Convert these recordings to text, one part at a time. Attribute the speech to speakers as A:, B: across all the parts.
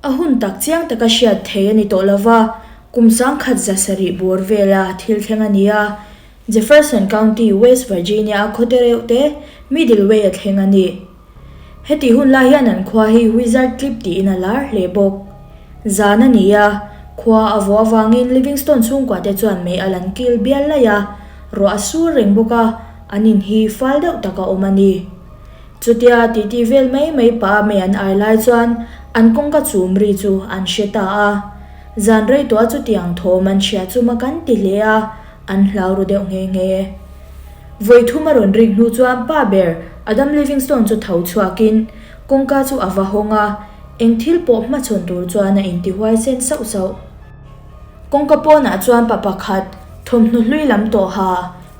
A: A hun tak chiang taka hriat thei a ni tawh lo va, kum 1700 bur vela thil thleng a ni a, Jefferson County, West Virginia-a khawte reuh te Middle Way-a thleng a ni. Hetih hun lai hian an khua hi Wizard Clip tiin a lar hle bawk. Zan a ni a, khua a vawh avangin Livingstone chhungkua te chuan mei a lan kil bial laih a, ruah a sur reng bawk a, an in hi fal deuh tak a awm a ni. Chutia titi vel mai mai pah a mei an ai lai chuan an kawngka chum ri chu an hre ta a. Zan rei tawh a chutiang thawm an hria chu mak an ti hle a, an hlau ru deuh nghe nghe. Vawi thum a rawn rik hnu chuan pa ber Adam Livingstone chu tho chhuakin kawngka chu a va hawng a, eng thil pawh hmachhawn tur chuan a intihuai sen sauh sauh. Kawngka pawnah chuan pa pakhat thawmhnaw hlui lam tawha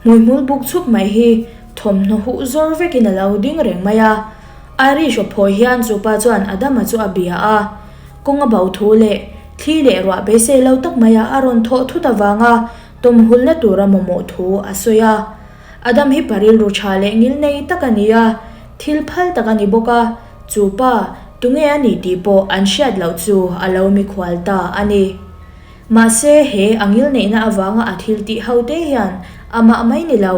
A: hmuihmul buk chhup mai hi thawmhnaw huh zawr vekin a lo ding reng mai a. Irish aw phawi hian chu pa chuan Adama chu a bia a. Kawng a bo thu leh thli leh ruah beisei lo tak maia a rawn thawh thut avanga tawmhulna tura mamawh thu a sawi a. Adam hi pa rilru tha leh ngil nei tak a ni a, thil phal tak a ni bawk a, chu pa tunge a nih tih pawh an hriat loh chu a lo mikhual ta a ni. Mahse he a ngil neihna avanga a thil tih ho te hian amah mai ni lo,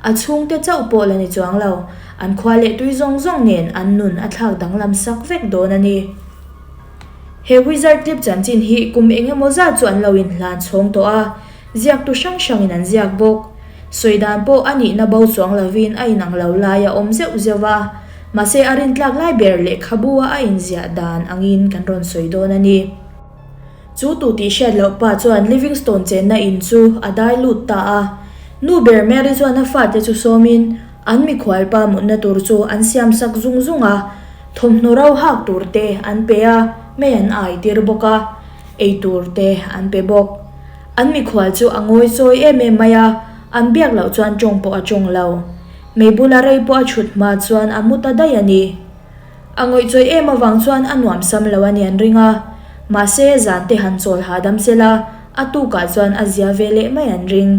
A: a chhungte chauh pawh la ni chuang lo, an khua leh tui zawng zawng nen an nun a thlak danglam sak vek dawn a ni. He Wizard Clip chanchin hi kum eng emaw zat chu an lo inhlan chhawng tawh a, ziaktu hrang hrangin an ziak bawk. Sawi dan pawh a nihna bo chuang lovin a inang lo lai a awm zeuh zeuh a, mahse a rintlak lai ber lehkhabu a a inziah dan angin kan rawn sawi dawn a ni. Chu tu tih hriat loh pa chuan Livingstone chenna in chu a dai lut ta a. Nu ber Mary chuan a fate chu sawmin an mikhualpa mutna tur chu an siamsak zung zung a. Thawmhnaw ro hak tur te an pe a, mei an ai tir bawk a, ei tur te an pe bawk. An mikhual chu a ngawi chawi em em mai a, an biak loh chuan tawng pawh a tawng lo. Mei bula rei pawh a chhut hma chuan a mu ta daih a ni. A ngawih chawi em avang chuan a nuam sam lo a ni an ring a, mahse zan te han chawl hahdam sela a tukah chuan a zia ve leh mai an ring.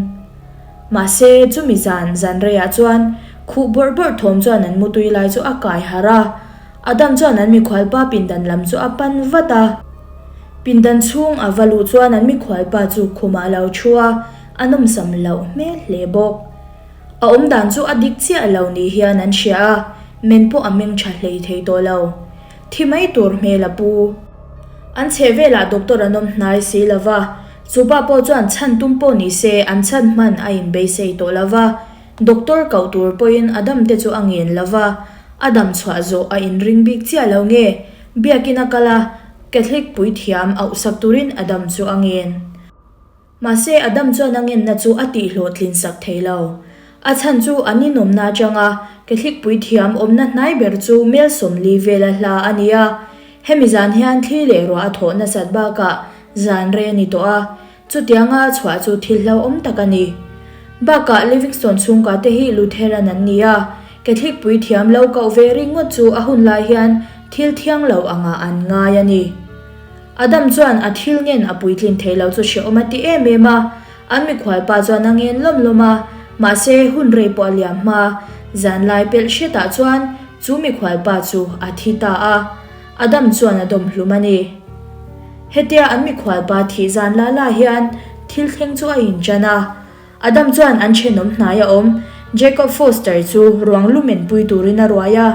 A: Mahse, chumi zan zan reiah chuan khuh bawrh bawrh thawm chuan an mutui lai chu a kai harh a. Adam chuan an mikhualpa pindan lam chu a pan vat a. Pindan chhung a va luh chuan an mikhualpa chu khumah a lo thu a, a nawmsam loh hmel hle bawk. A awmdan chu a dik chiah lo ni hian an hria a, men pawh a meng tha hlei thei tawh lo. Thi mai tur hmel a pu. An chheh velah doctor an awm hnai si lo va, Chu pa pawh chuan chhan tum pawh ni se an chhan hman a inbeisei tawh lo va, doctor koh tur pawhin a dam te chu a ngen lo va, a dam chhuah zawh a inring bik chiah lo nge, biakin a kal a, Catholic puithiam auhsak turin a dam chu a ngen. Mahse a dam chuan a ngenna chu a tihhlawhtlin sak thei lo. A chhan chu an inawmna atanga Catholic puithiam awmna hnai ber chu mel 40 vela hla a ni a, hemi zan hian thli leh ruah a thawh nasat bakah Zan rei a ni tawh a, chutianga a chhuah chu thil hlauhawm tak a ni. Bakah Livingstone chhungkua te hi Lutheran an ni a, Catholic puithiam lo koh ve ringawt chu a hun lai hian thil thiang lo angah an ngai a ni. Adam chuan a thil ngen a puitlin thei lo chu hrehawm a ti em em a, an mikhualpa chuan a ngen lawm lawm a, mahse hun rei pawh a liam hma, zan lai pelh hretah chuan chu mikhualpa chu a thi ta a. Adam chuan a dawm hlum a ni. Hetia an mikhualpa thih zan la la hian thil thleng chu a inṭan a. Adam chuan an thenawm hnai a awm Jacob Foster chu ruang lumen pui turin a ruai a.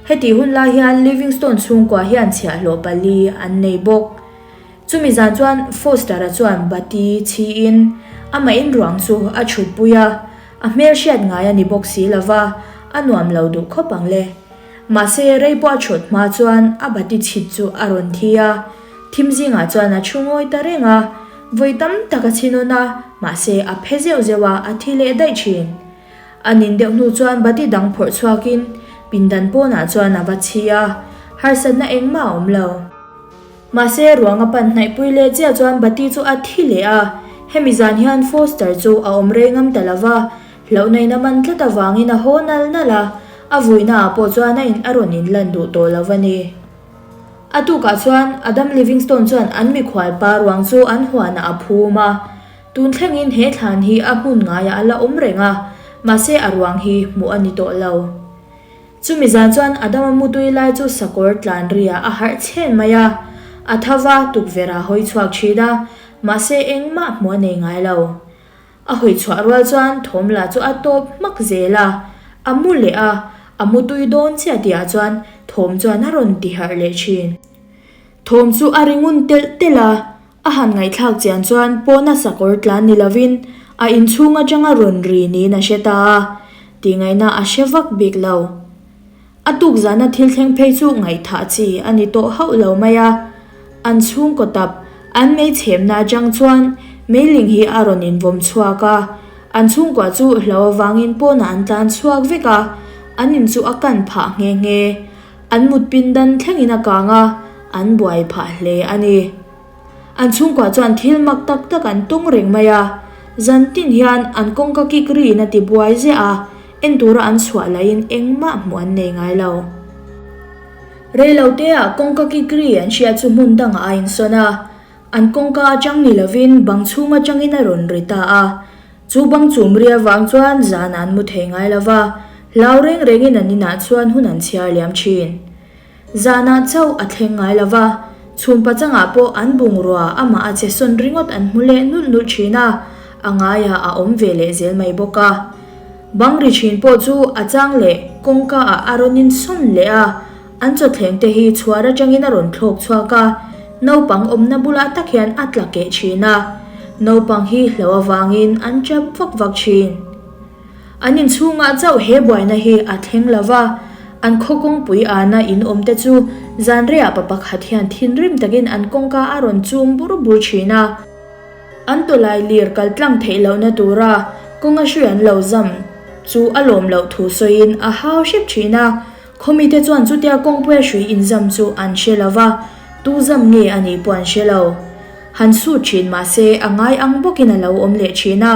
A: Hetih hun lai hian Livingstone chhungkua hian chhiahhlawh pali an nei bawk. Chumi zan chuan Foster-a chuan bati chhiin amah in ruang chu a chhutpui a, a hmel hriat ngai a ni bawk si lova, a nuam lo duh khawp ang le. Mahse, rei pawh a chhut hma chuan a bati chhit chu a rawn thi a, thim zingah chuan a thu ngawi ta reng a, vawi tam tak a chhi nawn a, mahse a phe zeuh zeuh a, a thi leh daih thin. A nin deuh hnu chuan bati dang phawrh chhuakin pindan pawnah chuan a va chhi a, harsatna engmah a awm lo. Mahse, ruang a pan hnaihpui leh chiah chuan bati chu a thi leh a, hemi zan hian Foster chu a awm rei ngam ta lo va, Hlauhnain a man tlat avangin a haw nal nal a, a vuinaah pawh chuan a in a rawn inlan duh tawh lo a ni. A tukah chuan Adam Livingstone chuan an mikhual pa ruang chu an huanah a phum a, tun thlengin he thlan hi a hmun ngaiah a la awm reng a, mahse a ruang hi hmuh a ni tawh lo. Chumi zan chuan Adama mutui lai chu sakawr tlan riah a harh chhen mai a. A tho va, tukverh a hawi chhuak thin a, mahse engmah hmuh a nei ngai lo. A hawi chhuah rual chuan thawm lah chu a tawp hmak zel a, a mu leh a, a mu tui dawn chiah tihah chuan thawm chuan a rawn ti harh leh thin. Thawm chu a ri ngun telh telh a, a han ngaihthlak chian chuan pawna sakawr tlan ni lovin a inchhung atanga rawn ri niin a hre ta a, tihngaihna a hre vak bik lo. A tuk zana thil thleng phei chu ngaihthah chi a ni tawh hauh lo mai a, an chhungkaw tap an mei chhemna atang chuan meiling hi a rawn invawm chhuak a, an chhungkua chu hlo avangin pawnah an tlan chhuak vek a, an in chu a kan phah nghe nghe. An mut pindan thlengin a kang a, an buai phah hle a ni. An chhungkua chuan thil mak tak tak an tawng reng mai a, zan tin hian an kawngka kik riin a ti buai ziah a, en tura an chhuah lahin engmah hmuh an nei ngai lo. Reiloteah kawngka kik ri an hriat chu hmun dangah a insawn a, an kawngka atang ni lovin bang chhung atangin a rawn ri ta a. Chu bang chum ri avang chuan zan an mu thei ngai lo va, hlau reng rengin an inah chuan hun an chhiar liam thin. Zanah chauh a thleng ngai lo va, chhum pachangah pawh an bungrua amah a che sawn ringawt an hmu leh nulh nulh thin a, a ngaiah a awm ve leh zel mai bawk a. Bang ri thin pawh chu a chang leh kawngka ah a rawn insawn leh a, an chawthleng te hi chhuar atangin a rawn thlawk chhuak a, naupang awmna bulah tak hian a tla keh thin a, naupang hi hlo avangin an tap vak vak thin. An inchhungah chauh he buaina hi a thleng lo va, an khaw kawngpui ana in awm te chu zanreiah pa pakhat hian thinrim takin an kawngka a rawn chum bur bur thin a. An tawlai lir kal tlang theih lohna tura kawnga hrui an lo zam chu a lawm loh thu sawiin a hau hrep thin a. Khawmite chuan chutia kawngpuia hrui inzam chu an hre lo va, tu zam nge a nih pawh an hre lo. Han sut thin mahse a ngai ang bawkin a lo awm leh thin a.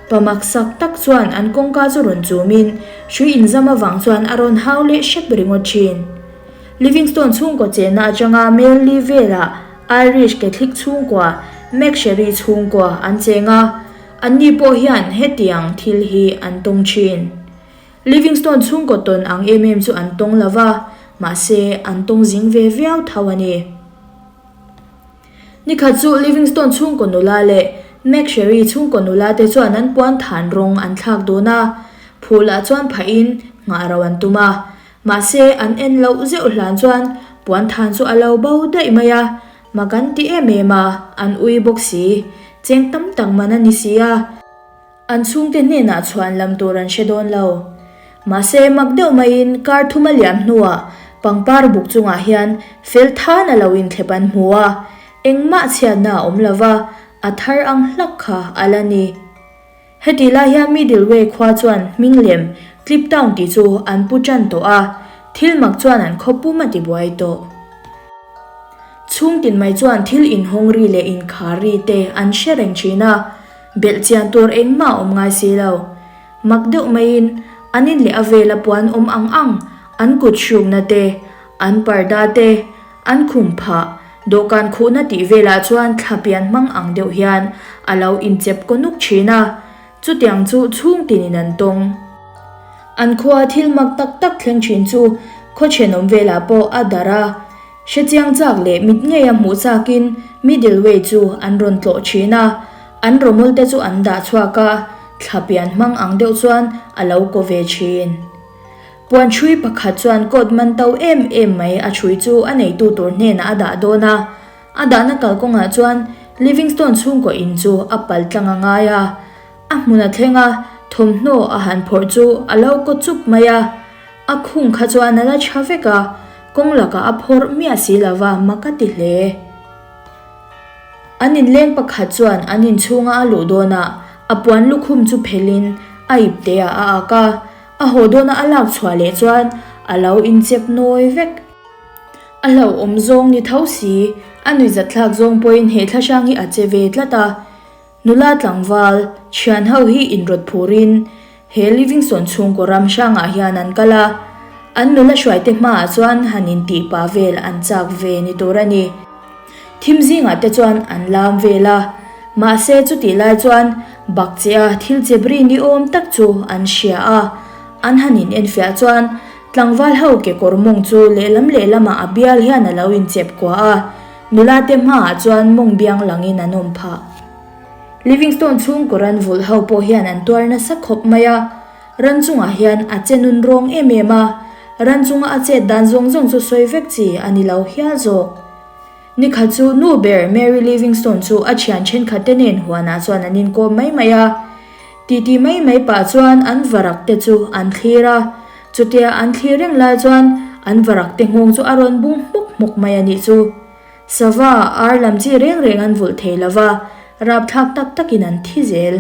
A: Pa maksak tak chuan an kawngka chu rawn chumin hrui inzam avang chuan a rawn hau leh hrep ringawt thin. Livingstone chhungkaw chenna atanga Mel Li velah Irish Catholic chhungkua McSherry chhungkua an cheng a, anni pawh hian hetiang thil hi an tawng thin. Livingstone chhungkaw tawn ang em em chu an tawng lo va, mahse an tawng zing ve viau tho a ni. Nikhat chu Livingstone chhungkaw nula leh McSherry chhungkaw nula te chuan an puan than rawng an thlak dun a, phulah chuan phahin nghah ro an tum a. Mahse, an en loh zeuh hlan chuan puan than chu a lo bo daih mai a, mak an ti em em a, an ui bawk si. Cheng tam tak man a ni si a. An chhungte hnenah chhuan lam tur an hre dawn lo. Mahse, mak deuh maiin kar thum a liam hnuah pangpar buk chungah hian fel than a lo inthlep an hmu a, engmah chhiatna a awm lo va, a thar ang hlak kha a la ni. Heti lai hian Middleway khua chuan hming lem Kliptown tih chu an pu tan tawh a, thil mak chuan an khaw pum a tibuai tawh. Chhungtin mai chuan thil inhawng ri leh inkhar ri te an hre reng thin a, Belh chian tur engmah a awm ngai si lo. Mak deuh maiin an in leh a vela puan awm ang ang, an kut hrukna te, an parda te, an khum phah, dawhkan khuhna tih velah chuan thla pian hmang ang deuh hian a lo inchep kaw nuk thin a, chutiang chu chhung tinin an tawng. An khua thil mak tak tak thleng thin chu khaw thenawm velah pawh a darh a. Hre chiang chak leh mit ngeia hmuh chakin Middle Way chu an rawn tlawh thin a, an rawmawlte chu an dah chhuak a, thla pian hmang ang deuh chuan a lo kaw ve thin. Puan hrui pakhat chuan coat man to em em mai a hrui chu a neitu tur hnenah a dah dawn a, a dahna kalkawngah chuan Livingstone chhungkaw in chu a pal tlang a ngai a, a hmun a thleng a, thawmhnaw a han phawrh chu a lo kaw chup mai a. A khung kha chuan a la tha vek a, kawng lakah a phawrh miah si lo va, mak a ti hle. An inleng pakhat chuan an inchhunga a luh dawnah a puan lukhum chu phelhin a ipteah a ak a, a haw dawna a lak chhuah leh chuan a lo inchep nawi vek. A hlauhawm zawng ni tho si, a nuihzatthlak zawng pawhin he thlahrang hi a che ve tlat a. Nula tlangval, thian ho hi inrawt phurin he Livingstone chhungkaw ram hrangah hian an kal a, an nula hruaite hmaah chuan han intih pah vel an chak ve ni tur a ni. Thim zingah te chuan an lam vel a, mahse chutih lai chuan bakcheh a thil chebri ni awm tak chu an hria a, an han in enfiah chuan tlangval ho kekawr mawng chu lehlam lehlamah a bial hian a lo inchep kua a. Nula te hmaah chuan mawng biang langin an awm phah. Livingstone chhungkaw ran vulh ho pawh hian an tuar nasa khawp mai a, ran chungah hian a che nun rawng em em a, ran chunga a chet dan zawng zawng chu sawi vek chi a ni lo hial zawk. Nikhat chu nu ber Mary Livingstone chu a thian thenkhat te nen huanah chuan an inkawm mai mai a. Titi mai mai pah chuan an varak te chu an thlir a, chutia an thlir reng lai chuan an varak te nghawng chu a rawn bung hmuk hmuk mai a nih chu. Sava, ar lam chi reng reng an vulh thei lova, rapthlak tak takin an thi zel.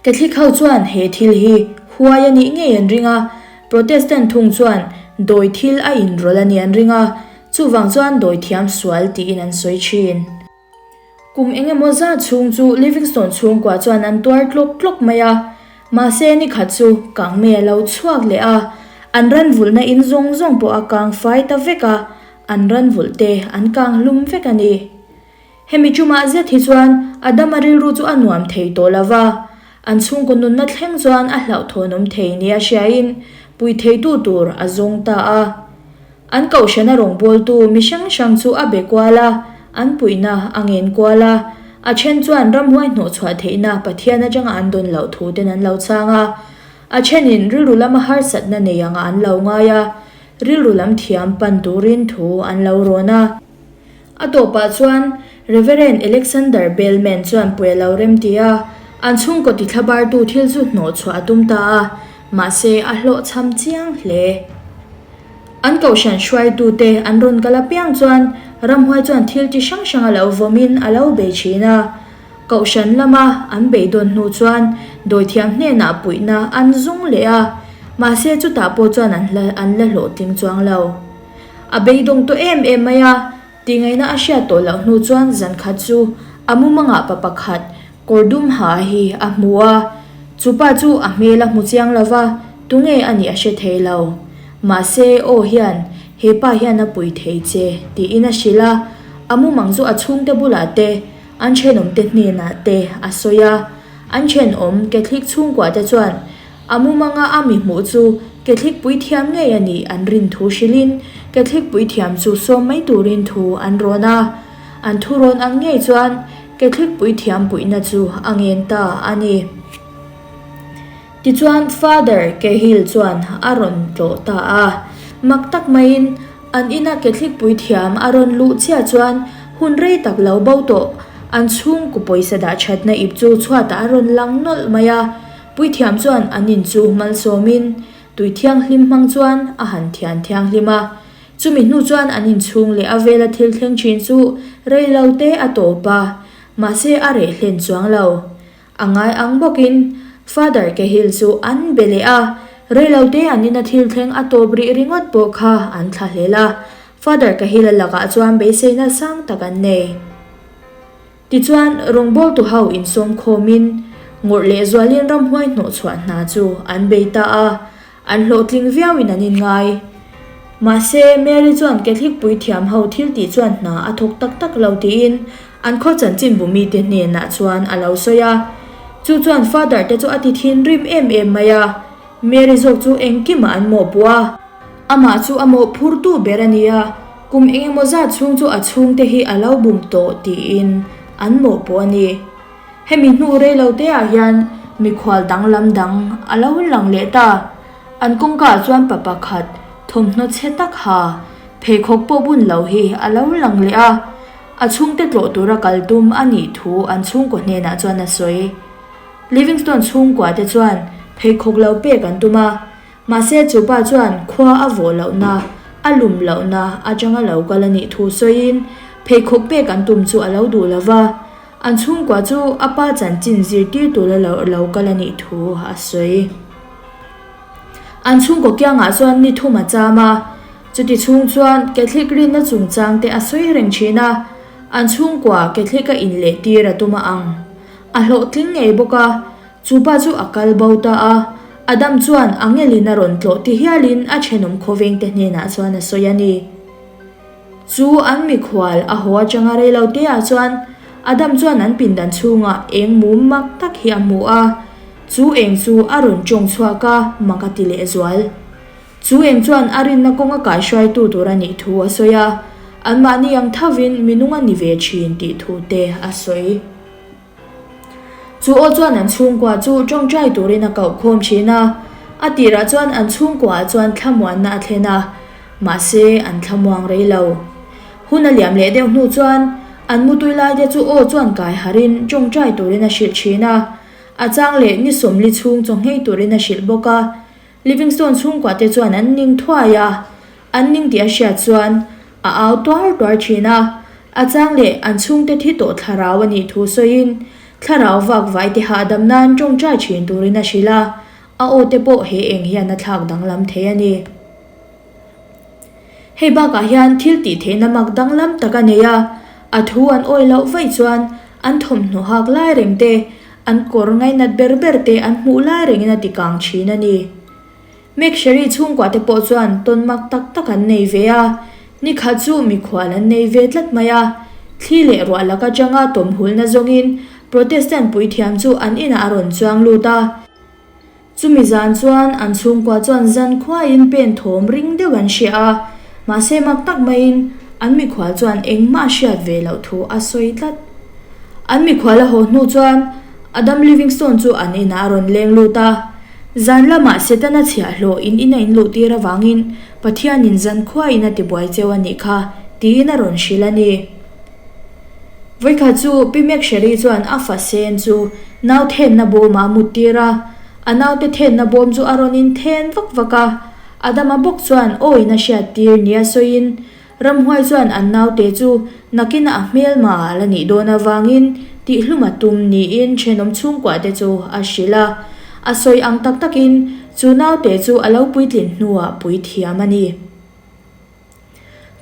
A: Catholic ho chuan he thil hi huai a nih ngei an ring a, Protestant thung chuan dawi thil a inrawlh a nih an ring a, chuvang chuan dawi thiam sual tiin an sawi thin. Kum eng emaw zat chhung chu Livingstone chhungkua chuan an tuar tlawk tlawk mai a, mahse ni khat chu kangmei a lo chhuak leh a, an ran vulhna in zawng zawng pawh a kang fai ta vek a, an ran vulh te an kang hlum vek a ni. Hemi chumah zet hi chuan Adama rilru chu a nuam thei tawh lo va, an chhungkaw nunna thleng chuan a hlauhthawnawm thei nia hriain pui theitu tur a zawng ta a. An kohhrana rawngbawltu mi hrang hrang chu a be kual a, an puihna a ngen kual a. A then chuan ramhuai hnawhchhuah theihna Pathian atanga an dawn loh thu ten an lo chhang a. A thenin rilru lama harsatna nei anga an lo ngai a, rilru lam thiam pan turin thu an lo rawn a. A tawpah chuan Reverend Alexander Bellman chuan pui a lo remti a, an chhungkaw tithlabartu thil chu hnawhchhuah a tum ta a, mahse a hlawhchham chiang hle. An kohhran hruaitute an rawn kal apiang chuan ramhuai chuan thil chi hrang hrang a lo vawmin a lo bei thin a. Kohhran lama an beidawn hnu chuan dawithiam hnenah puihna an zung leh a, mahse chutah pawh chuan an an la hlawhtling chuang lo. A beidawng tawh em em mai a, Tihngaihna a hriat tawh loh hnu chuan zan khat chu a mumangah pa pakhat kawr dum ha hi a hmu a, chu pa chu a hmel a hmu chiang lo va, tunge a nih a hre thei lo. Mahse, aw hian he pa hian a pui thei che tiin a hrilh a, a mumang chu a chhungte bulah te, an thenawmte hnenah te a sawi a, an thenawm Catholic chhungkua te chuan A mumanga a mi hmuh chu Catholic puithiam ngei a nih an rin thu hrilhin Catholic puithiam chu sawm mai turin thu an rawn a. An thu rawn ang ngei chuan Catholic puithiam puihna chu a ngen ta a ni. Tichuan Father Cahill chuan a rawn tlawh ta a. Mak tak maiin an ina Catholic puithiam a rawn luh chiah chuan hun rei tak lo bo tawh an chhungkaw pawisa dah thatna ip chu chhuatah a rawn lang nawlh mai a. Puithiam chuan an in chu malsawmin tui thianghlim hmang chuan a han thian thianghlim a. Chumi hnu chuan an inchhung leh a vela thil thleng thin chu rei lo te a tawp a, mahse a reh hlen chuang lo. A ngai ang bawkin Father Cahill chu an be leh a, rei lo te an ina thil thleng a tawp rih ringawt pawh kha an thlahlel a, Father Cahill-a lakah chuan beiseina sang tak an nei. Tichuan, rawngbawltu ho insawm khawmin ngawrh leh zualin ramhuai hnawhchhuah hna chu an bei ta a, an hlawhtling viauin an inngai. Mahse, Mary chuan Catholic puithiam ho thil tih chuan hna a thawk tak tak lo tiin an khaw chanchinbu mite hnenah chuan a lo sawi a. Chu chuan Father te chu a ti thinrim em em mai a, Mary zawk chu engkimah an mawhpuh a. Amah chu a mawhphurtu ber a ni a, kum eng emaw zat chhung chu a chhungte hi a lo bum tawh tiin an mawhpuh a ni. Hemi hnu rei lo te ah hian mikhual danglam dang a lo lang leh ta. An kawngka ah chuan pa pakhat thawmhnaw chhe tak ha, pheikhawk pawh bun lo hi a lo lang leh a, a chhungte tlawh tura kal tum a nih thu an chhungkaw hnenah chuan a sawi. Livingstone chhungkua te chuan pheikhawk lo pek an tum a. Mahse chu pa chuan khua a vawh lohna, a lum lohna atanga lo kal a nih thu sawiin pheikhawk pek an tum chu a lo duh lo va, an chhungkua chu a pa chanchin zirtir tura lo lo kal a nih thu a sawi. An chhungkaw kiangah chuan ni thum a cham a, chuti chhung chuan Catholic rinna chungchang te a sawi reng thin a, an chhungkua Catholic a inlehtir a tum a ang. A hlawhtling ngei bawk a, Chu pa chu a kal bo ta a, Adam chuan angelin a rawn tlawh ti hialin a thenawm khawvengte hnenah chuan a sawi a ni. Chu an mikhual a haw atanga rei lo te ah chuan Adam chuan an pindan chhungah eng mum mak tak hi a hmu a, chu eng chu a rawn tawng chhuak a, mak a ti lehzual. Chu eng chuan a rinna kawnga kaihruaitu tur a nih thu a sawi a. Anmahni ang thovin mi nung a ni ve thin tih thu te a sawi. Chu aw chuan an chhungkua chu tawngtai turin a koh khawm thin a, a tirah chuan an chhungkuaah chuan thlamuanna a thlen a, mahse an thlamuang rei lo. Hun a liam leh deuh hnu chuan an mutui laite chu aw chuan kai harin tawngtai turin a hrilh thin a, a chang leh ni 40 chhung chaw nghei turin a hrilh bawk a. Livingstone chhungkua te chuan an ning thuai a, an ning tih a hriat chuan a au tuar tuar thin a, a chang leh an chhungte thi tawh thlarau a nih thu sawiin thlarau vak vai te hahdam nan tawngtai thin turin a hrilh a, a aw te pawh he eng hian a thlak danglam thei a ni. Hei bakah hian thil tih theihna mak danglam tak a nei a, a thu an awih loh vaih chuan an thawmhnaw hak lai reng te, an kawr ngainat ber ber te an hmuh lai rengin a ti kang thin a ni. Mcshary chhungkua te pawh chuan tawn mak tak tak an nei ve a, nikhat chu mikhual an nei ve tlat mai a, thli leh ruah lak atanga tawmhulna zawngin Protestant puithiam chu an inah a rawn chuang lut a. Chumi zan chuan an chhungkua chuan zan khuaiin pen thawm ring deuh an hria a, mahse mak tak maiin an mikhual chuan engmah a hriat ve loh thu a sawi tlat. An mikhual a haw hnu chuan Adam Livingstone chu an inah a rawn leng lut a, zan lamah Setana chhiahhlawh in in a inluh tir avangin Pathianin zan khuaiin a tibuai cheu a nih kha tiin a rawn hrilh a ni. Vawikhat chu Pi Meksheri chuan a fa sen chu nau thenna bawmah a mut tir a, a naute thenna bawm chu a rawn in then vak vak a, Adama bawk chuan awiin a hriat tir nia sawiin ramhuai chuan an naute chu nakin a hmelma a la nih dawn avangin tihhlum a tum niin thenawm chhungkuah te chu a hrilh a, a sawi ang tak takin chu naute chu a lo puitlin hnuah puithiam a ni.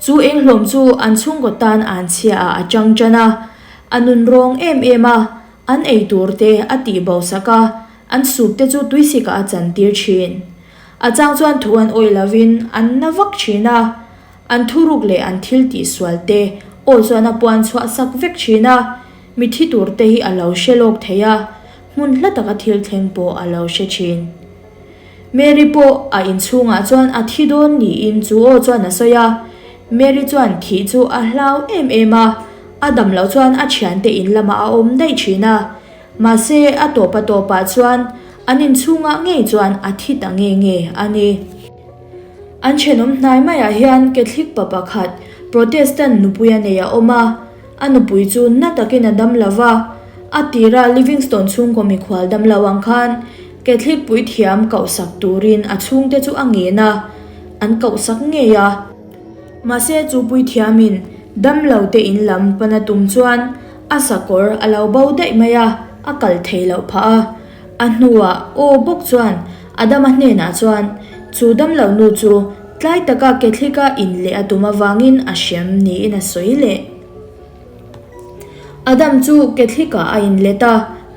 A: Chu enghlawm chu an chhungkaw tan an chhia ah a chang tan a, a nun rawng em em a, an ei tur te a tih bo sak a, an soup te chu tuisik ah a chan tir thin. A chang chuan thu an awih lo in an na vak thin a, an thuruk leh an thil tih sual te aw chuan a puan chhuah sak vek thin a, mithi tur te hi a lo hre lawk thei a, hmun hla taka thil thleng pawh a lo hre thin. Mary pawh a inchhungah chuan a thi dawn niin chu aw chuan a sawi a. Mary chuan thih chu a hlau em em a, a dam loh chuan a thiante in lamah a awm daih thin a. Mahse, a tawp a tawpah chuan an inchhungah ngei chuan a thi ta nge nge a ni. An thenawm hnai maiah hian Catholic pa pakhat Protestant nupui a nei a awm a. A nupui chu na takin a dam lo va, a tira Livingstone chhungkaw mikhual dam lo ang khan Catholic puithiam kohsak turin a chhungte chu a ngen a, an kohsak ngei a. Mahse chu puithiamin dam lo te in lam pana tum chuan a sakawr a lo bo daih mai a, a kal thei loh phah a. A hnuah aw bawk chuan Adama hnenah chuan chu damlo nu chu tlai taka Catholic-a in leh a tum avangin a hrem niin a sawi leh. Adam chu Catholic-ah a inlet a,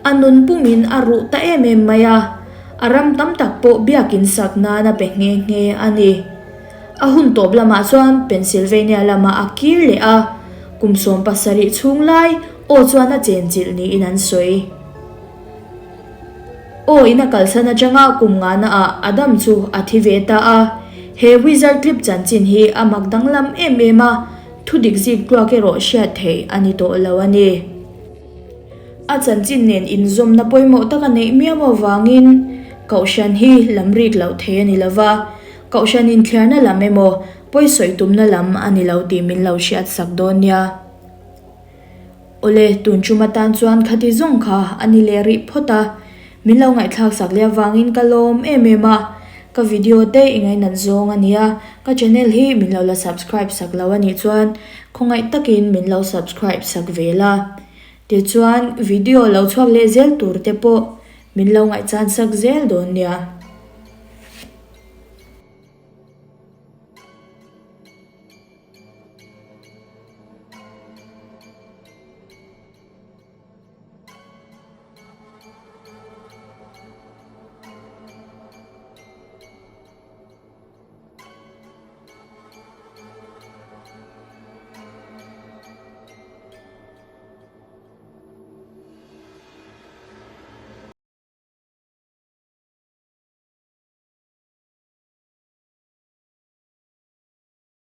A: a nun pumin a ruh ta em em mai a, a ram tam tak pawh biakin sak nan a pe nghe nghe a ni. A hun tawp lamah chuan Pennsylvania lamah a kir leh a, kum 17 chhung lai aw chuan a chenchilh niin an sawi. Aw in a kalsan atanga kum ngahna ah Adam chu a thi ve ta a, he wizard clip chanchin hi a mak danglam em em a, thu dik zik tluak erawh hriat theih a ni tawh lo a ni. A chanchin nen inzawmna pawimawh tak a neih miau avangin Kohhran hi lam rik loh thei a ni lova, Kohhran inthliarna lam emaw pawisawi tumna lam a ni lo tih min lo hriat sak dawn nia. Awle, tun tum atan chuan khati zawng kha a ni leh rih phawt a, min lo ngaihthlak sak leh avangin ka lawm em em a, ka video te i ngainat zawng a nia, ka channel hi min lo la subscribe sak lo a nih chuan khawngaih takin min lo subscribe sak ve la, tichuan video lo chhuak leh zel tur te pawh min lo ngaihchan sak zel dawn nia.